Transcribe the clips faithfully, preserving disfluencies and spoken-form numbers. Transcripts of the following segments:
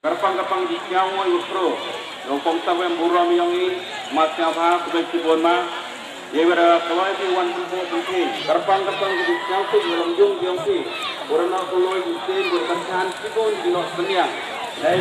Kyrpang kyrpang ki sñiaw ngooh wa khroo. Yong pong sa wem burom yong i, ma sñiaw bha, khublei chibun ma. Ye wa da kloi ki wan pynpoi pynpoi. Kyrpang kyrpang ki sñiaw ki wa lam jung yong ki. Wa da na kloi ki sien, wa da kan chan chibun ki noh pynïang. Dei.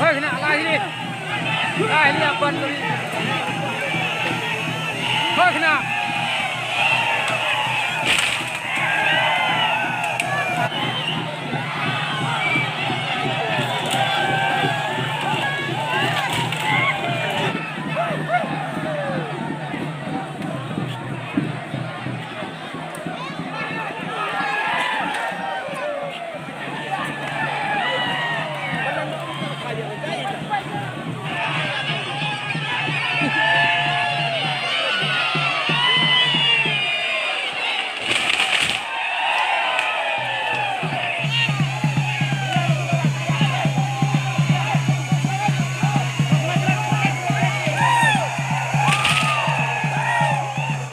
Hoi kena, lai sini. Lai sini, apan tadi. Hoi kena.